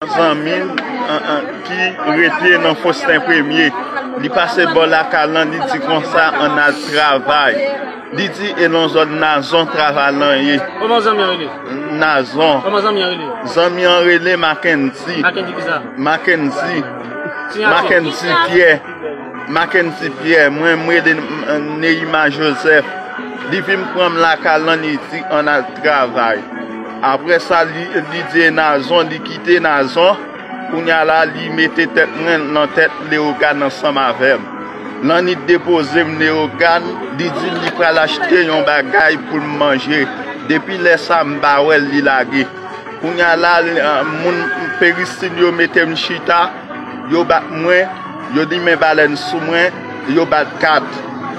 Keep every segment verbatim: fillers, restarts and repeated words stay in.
Zanmi m, an, an, ki rete nan Fosten Premye. Li pase bò lakay lan, li di konsa, ann al travay. Li di e nan zòn Nazon travay lan ye. Kòman zanmi an rele? Nazon. Kòman zanmi an rele? Zanmi an rele Mackendy. Mackendy ki sa? Mackendy. Sinyati. Mackendy Pierre. Mackendy Pierre. Mwen, mwen rele Neima Joseph. Li vin pran m lakay lan, li di ann al travay. Apre sa, li, li di e Nazon, li kite Nazon. Kounye a la, li mete tèt mwen nan tèt Leyogàn ansanm avè m. Lanit depoze m Leyogàn, li di m li pral achte yon bagay pou m manje. Depi lè sa, m pa wè l, li lage. Kounye a la, moun peristil yo mete m chita, yo bat mwen, yo limen balèn sou mwen, yo bat kat.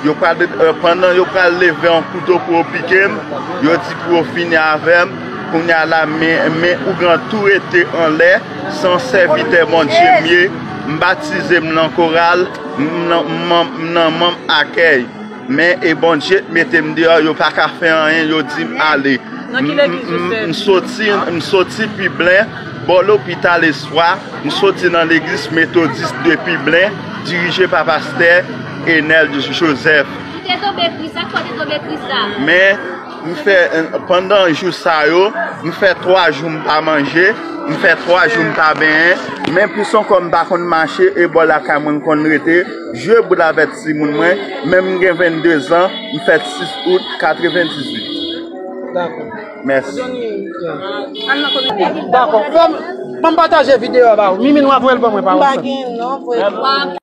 Yo pral, pandan yo pral leve yon kouto pou yo pike m, yo di pou yo fini avè m. Kounye a la, men, men ougan tou rete anlè, se yon sèvitè Bondye m ye, m batize m nan koral, m nan, m nan, m nan manm akèy. Men e Bondye mete m deyò, yo pa ka fè anyen, yo di m ale. Nan ki legliz ou sèvi? M soti, m soti Piblen, bò lopital Espwa, m soti nan legliz Metodis de Piblen, dirije pa pastè Enèl Joseph. Ou te tonbe pri, sa k fè w te tonbe pri sa? Men, m fè, pandan jou sa yo, m fè twa jou m pa manje, m fè twa jou m pa benyen, men plis ankò m pa konn mache, e bò lakay mwen m konn rete, jwe boul avèk timoun mwen, men m gen vennde zan, m fèt sis out katrevendizuit. Dakò. Mèsi. Dakò. Fè m, fè m pataje videyo a ba ou. Mimi, nou ap wè l ban mwen pa WhatsApp.